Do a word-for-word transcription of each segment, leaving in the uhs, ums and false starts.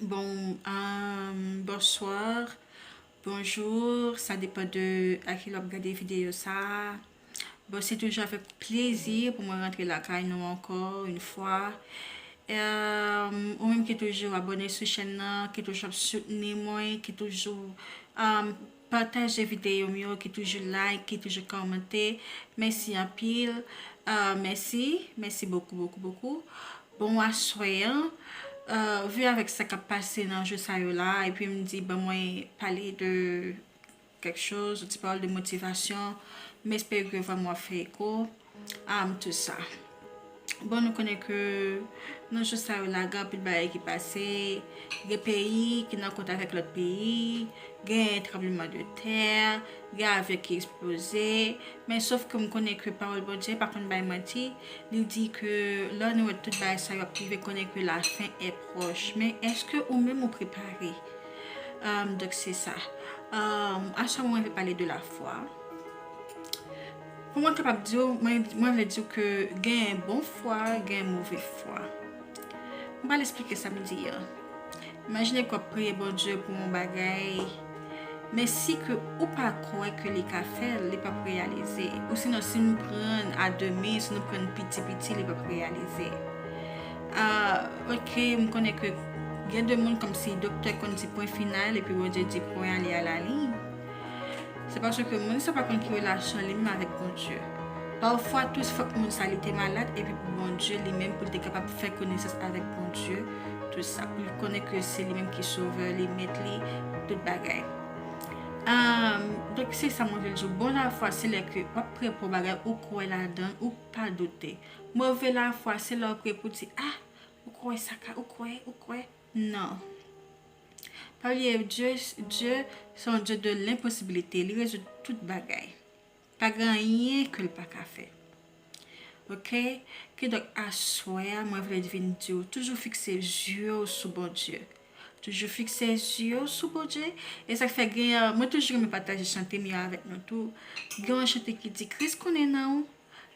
Bon, um, bonsoir, bonjour, sa depan de a ki lè w ap gade videyo sa a. Bon, se toujou avèk plezi pou mwen rantre lakay nou ankò yon fwa. Um, ou menm ki toujou abòne sou chèn nan, ki toujou ap soutni mwen, ki toujou, um, pataje videyo m yo, ki toujou like, ki toujou kòmante. Mèsi anpil. Uh, mèsi, mèsi bokou, bokou, bokou. Bon, aswè an, uh, vi avèk sa k ap pase nan jou sa yo la, epi m di, ban mwen pale de kèk choz, yon ti pawòl de motivasyon. M espere ke vwa m ap fè eko, um, tout sa. Bon, nou konnen ke nan jou sa yo la, gen anpil bagay ki pase, gen peyi ki nan kont avèk lòt peyi, gen tranbleman de tè, gen avyon ki eksploze, men sof ke m konnen ke pawòl Bondye pa konn bay manti, li di ke lè nou wè tout bagay sa yo ap rive, konnen ke lafen è pwòch. Men èske ou menm ou prepare? Um, donk se sa. Um, aswè mwen vle pale de lafwa. Pou mwen kapab di w, mwen, mwen vle di w ke gen bon fwa, gen move fwa. Mwen pral eksplike sa m di a. Imajine ke w ap priye Bondye pou yon bagay, men si ke ou pa kwè ke li ka fè l, li p ap reyalize. Ou sinon, si nou pran a demi, si nou pran piti piti, li p ap reyalize. Ah, ok, m konnen ke gen de moun kòmsi doktè konn di pwen final, epi Bondye di pwen an li a la liy. Se paske moun sa pa konn ki relasyon li menm avèk Bondye. Pafwa tou, fòk moun sa li te malad, epi pou Bondye li menm, pou l te kapab fè konesans avèk Bondye, tout sa, pou l konnen ke se li menm ki sovè li, mèt li, tout bagay. Ahn, donk, se sa mwen vle di w. Bon lafwa, se lè ke w ap priye pou bagay, ou kwè ladan l, ou pa doute. Move lafwa, se lè w priye pou di, ah, ou kwè sa ka, ou kwè, ou kwè. Non. Pa bliye, Dye, Dye se yon Dye de lenposibilite. Li rezoud tout bagay. Pa gen anyen ke l pa ka fè. Ok? Kidonk, aswè a, mwen vle vin di w, toujou fikse zye w sou Bondye. Toujou fikse zye w sou Bondye. E sa k fè gen, mwen toujou renmen pataje chante m yo avèk nou tou. Gen yon chante ki di, Kris konnen non w,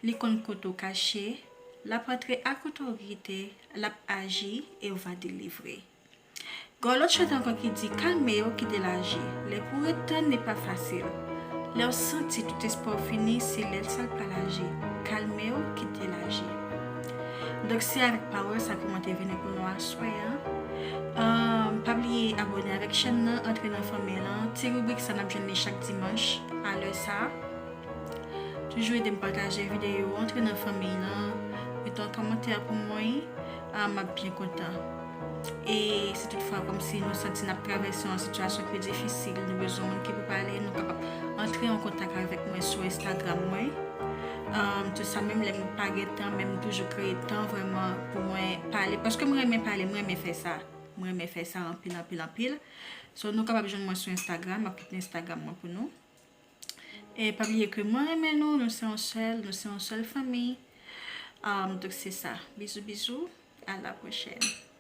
li konn kote w kache, l ap antre ak otorite, l ap aji e w va delivre. Gen yon lòt chante ankò ki di, kalme w, kite l aji. Lè pou w ret tann li pa fasil. Lè w santi tout espwa w fini, se lè l sal pral aji. Kalme w, kite l aji. Donk, se avèk pawòl sa ke mwen te vini pou nou aswè an. Ahn, pa bliye abòne avèk chèn nan, antre nan fanmi lan. Ti ribrik sa n ap jwenn li chak dimanch a lè sa a. Toujou ede m pataje videyo, antre nan fanmi lan, mete yon kòmantè pou mwen, ah, m ap byen kontan. E si toutfwa kòmsi nou santi n ap travèse yon sitiyasyon ki difisil, nou bezwen moun ki pou pale, nou kapab antre an kontak avèk mwen sou Instagram mwen. Ahn, tout sa, menm lè m pa gen tan, men m toujou kreye tan vrèman pou mwen pale. Paske mwen renmen pale, mwen renmen fè sa. Mwen renmen fè sa anpil, anpil, anpil. So, nou kapab jwenn mwen sou Instagram, m ap kite Instagram mwen pou nou. E pa bliye ke mwen renmen nou, nou se yon sèl, nou se yon sèl fanmi. Um, donk se sa. Bizou, bizou. À la prochaine.